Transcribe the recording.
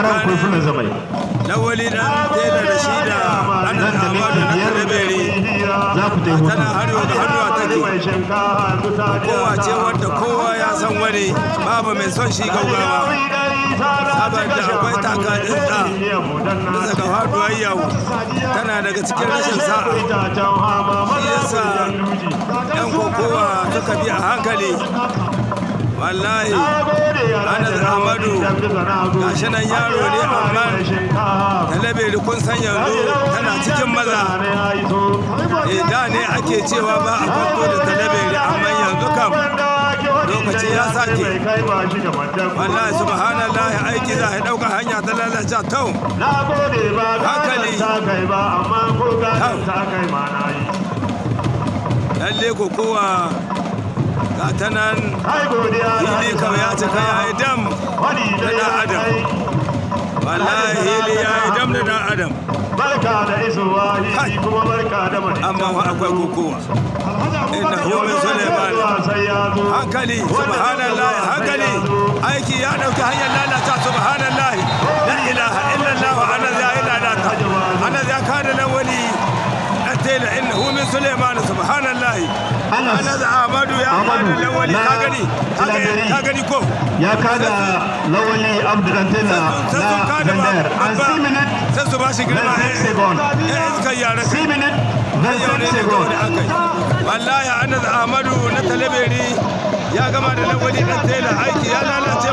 Aran tsakanin Kurfunan Zamai. Lawali Dan Tela da shi da Anas Nan da Ahmadu minti na 5 Talabere. za ku ta yi Tana hutu. har yau da hannuwa take. Kowa ce wanda kowa ya san wani, babu mai son shi gaugawa, saboda akwai taka tsintsa bisa ga faduwar yau, tana daga cikin rashin sa'a. Shi yasa yan kokowa suka bi a hankali. Wallahi Anas Ahmadu gashi nan yaro ne, amma Talabere kun san yanzu tana cikin maza. Eh, da ne ake cewa ba a kwanto da Talabere, amma yanzu kam lokaci ya sake. Wallahi, subhanallah, aiki za a ɗauka hanya ta lalace tau. Hankali. Tau. Lalle kokowa ga ta nan, hili kam ya cika, ya yi dam da ɗan adam. Wallahi hili ya yi dam da ɗan adam. Barka da isowa hili, kuma barka da mai. Amma fa akwai kokowa. Inna min Suleiman. Hankali, subhanallah, hankali, aiki ya dauki hanyar lalata. Subhanallah, la ilaha illallah, Anas ya yi lalata, Anas ya kada Lawali Dan Tela. Innahu min Suleiman, subhanallah. Anas Anas Ahmadu ya kada Ahmadu Lawali. na Ka gani? Tilaberi. Ka gani ko? Ya kada Lawali Abdu Dantela Sai na sun kada Zandar. En babba 6 minutes sai su ba shi girma. 25 secondes. Eh, iskan yara. 6 minutes Yau ne 25 da secondes. da aka yi. Wallahi Anas Ahmadu na Talaberi ya gama da Lawali Dan Tela, aiki ya lalace.